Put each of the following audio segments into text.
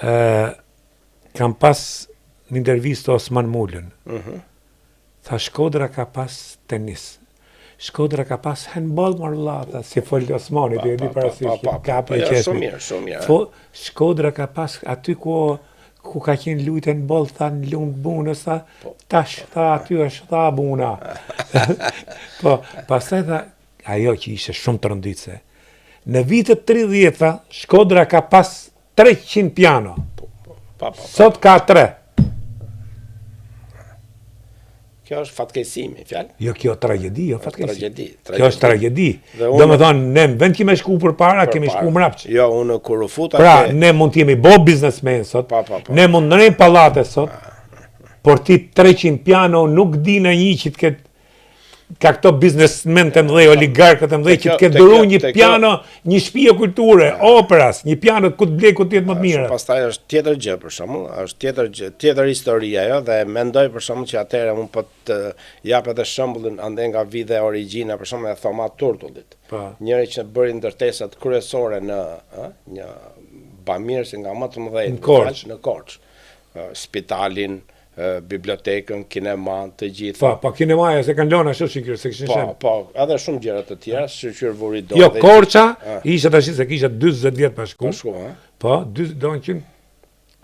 Ë kam pas në intervistë Osman Mulën. Mm -hmm. Tha Shkodra ka pas tenis. Shkodra ka pas handball mor vëlla, tha si fol Osmani, ti e di parasysh, ka pa, po, jo, shumë mirë, shumë mirë. Po Shkodra ka pas aty ku ku ka qenë lujt handball, tha në lumë të Bunës, tha, po, tash, po, tha, aty është, tha, Buna. po, pastaj tha, ajo që ishte shumë tronditëse. Në vitet 30, tha, Shkodra ka pas 300 piano. Po, po, pa, pa, pa. Sot ka 3. Kjo është fatkeqësi, me fjalë. Jo, kjo tragjedi, jo fatkeqësi. Tragjedi, tragjedi. Kjo është tragjedi. Domethënë, ne në vend që me shku përpara, kemi shku mrapsht. Jo, unë kur u futa Pra, ne mund të jemi bo biznesmen sot. Pa, pa, pa. Ne mund të ndërtojmë pallate sot. Por ti 300 piano nuk di në një që të ketë ka këto biznesmen të mëdhej, oligarkët e mëdhej që të ketë dhuru një piano, një shtëpi kulture, operas, një piano ku të blej ku të jetë më të mirë. Pastaj është tjetër gjë për shembull, është tjetër gjë, tjetër histori ajo dhe mendoj për shembull që atëherë unë po të jap edhe shembullin andej nga vi dhe origjina për shembull e Thoma Turtullit. Po. Njëri që bëri ndërtesat kryesore në, ë, një bamirësi nga më të mëdhenjtë në Korçë, në Korçë. Spitalin, bibliotekën, kineman, të gjitha. Po, po kinemaja se kanë lënë ashtu shyqyr, se kishin po, Po, po, edhe shumë gjëra të tjera, shyqyr vuri dorë. Jo, Korça, ishte tash se kisha 40 vjet pa shku. Pa shku, ha? Po, 40, do në qenë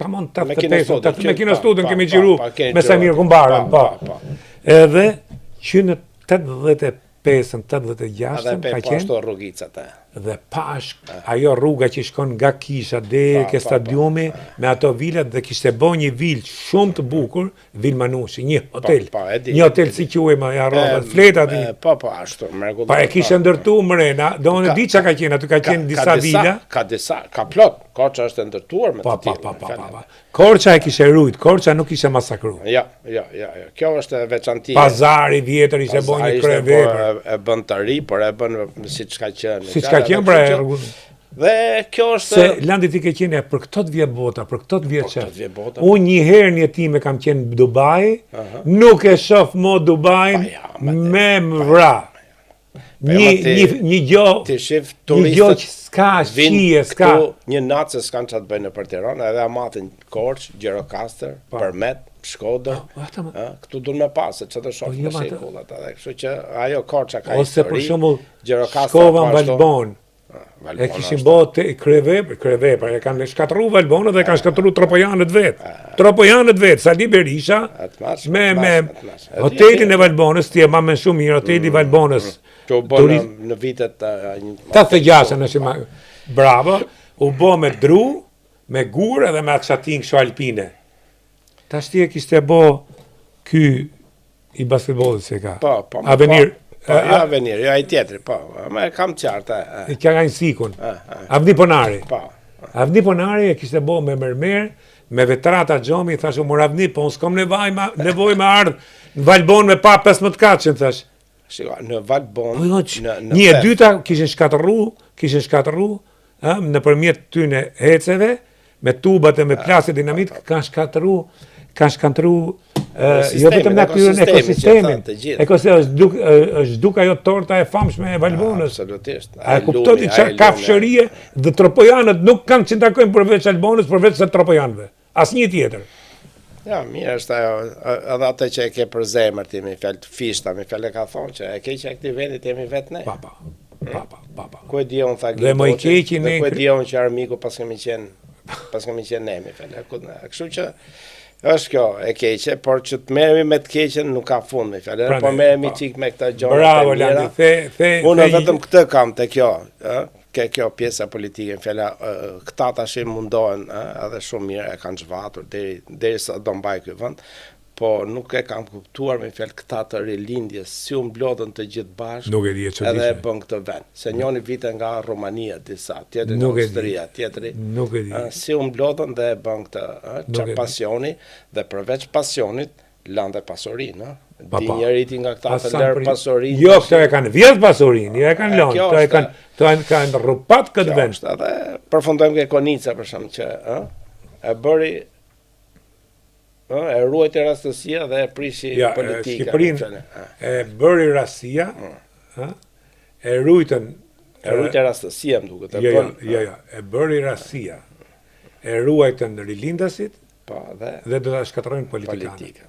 tamam 85, me Kinostudion kemi xhiru me Samir Kumbarën, po. Edhe që në 85 86 Edhe pe ka qenë ashtu rrugicat e. Dhe pash ajo rruga që shkon nga kisha deri ke stadiumi me ato vilat dhe kishte bo një vilë shumë të bukur, Vil Manushi, një hotel. Po, e di. Një hotel si quhej më, ja harrova, flet aty. Po, po, ashtu, mrekulli. Pa e kishte ndërtu mrena, do unë di çka ka qenë, aty ka qenë disa vila. Ka disa, ka plot, Korça është e ndërtuar me të tillë. Po, po, po, po, po. Korça e kishte rujt, Korça nuk ishte masakru. Jo, jo, jo, jo. Kjo është e veçantia. Pazari vjetër ishte bo një kryevepër. E bën të ri, por e bën siç ka qenë. Siç ka qenë, pra e rregull. Dhe kjo është Se Landi ti ke qenë për këto të vjen bota, për këto të vjen çef. Unë një herë në jetë time kam qenë në Dubai, nuk e shoh mo Dubain me më vra. Po një një një gjë ti shif turistët një gjë që s'ka shije, s'ka një natë se s'kan çfarë të bëjnë nëpër Tiranë, edhe amatin Korçë, Gjirokastër, po. Përmet, Shkodër. Po, po, ë, këtu duan me pas se çfarë të shoh jo, në shekull ata, dhe kështu që ajo Korça ka histori. Ose për shembull, Gjirokastra shkova në Valbonë. E kishin bo të kryevepër, kryevepër, e kanë shkatërru Valbonën dhe e kanë shkatërru Tropojanët vetë. Tropojanët vetë, Sali Berisha, me, me hotelin e Valbonës, ti e ma men shumë mirë, hoteli i mm, Valbonës. Mm. Që u bo në, në vitet... 86, në shima, bravo, u bo me dru, me gur edhe me atë çatinë kështu alpine. Tashti e kishte bo ky i basketbollit se ka. Po, po. Avenir. Po, jo Avenir, jo ai tjetri, po. Ma e kam qartë. E ka nga një sikun. Avni Ponari. Po. Avni Ponari e kishte bo me mermer, me vetrata xhomi, thashë, mor Avni, po unë s'kom nevojë me, nevojë me ardhë në Valbonë me pa 15 katëshin, thashë. Shiko, në Valbonë, po, jo, në, në një e dyta kishin shkatërru, kishin shkatërru, ë, nëpërmjet tyne heceve, me tubat e me plasje dinamit, kanë shkatërru, kanë shkatërru jo vetëm natyrën, ekosistemin. Ekosistemin është duk është duk ajo torta e famshme e Valbonës. Absolutisht. A e kupton ti çfarë kafshërie dhe tropojanët nuk kanë ç'i takojnë përveç Albonës, përveç se tropojanëve. Asnjë tjetër. Ja, mirë është ajo, edhe atë që e ke për zemër ti me fjalë Fishta, me fjalë e ka thonë që e keqja e këtij vendit jemi vetë ne. Pa, pa. Pa, pa, pa, pa. Ku e di unë tha Dhe më i keqi ne. Ku e di unë që armiku pas kemi qenë, pas kemi qenë ne me fjalë. Ku kështu që është kjo e keqe, por që të merremi me të keqen nuk ka fund me fjalë. Po merremi po. çik me këto gjëra. Bravo Landi, the the. Unë vetëm këtë kam te kjo, ë, ke kjo pjesa politike, fjala këta tash mundohen, ë, edhe shumë mirë e kanë zhvatur deri derisa do mbaj ky vend, po nuk e kam kuptuar me fjalë këta të rilindjes, si u mblodhën të gjithë bashkë. Nuk e di e çuditshme. Edhe e bën këtë vend. Se njëri vite nga Rumania disa, tjetri nga Austria, tjetri. Nuk e di. Si u mblodhën dhe e bën këtë, ë, ça pasioni dhe përveç pasionit lanë dhe pasurinë, ë. Pa, Di pa. njëri ti nga këta të lërë pasurinë. Jo, këta e kanë vjedh pasurinë, jo e kanë lënë, këta e kanë, këta e kanë rrupat këtë vend. Kjo është edhe përfundojmë ke Konica për shemb që, ë, e bëri ë e ruajti rastësia dhe e prishi ja, politika. Shqipërinë e bëri rastësia, mm. ë, e ruajtën e ruajti rastësia më duket, e jo, jo, bën. Jo, jo, e bëri rastësia. E ruajtën rilindasit Po, dhe dhe do ta shkatërrojnë politikanët. politikën.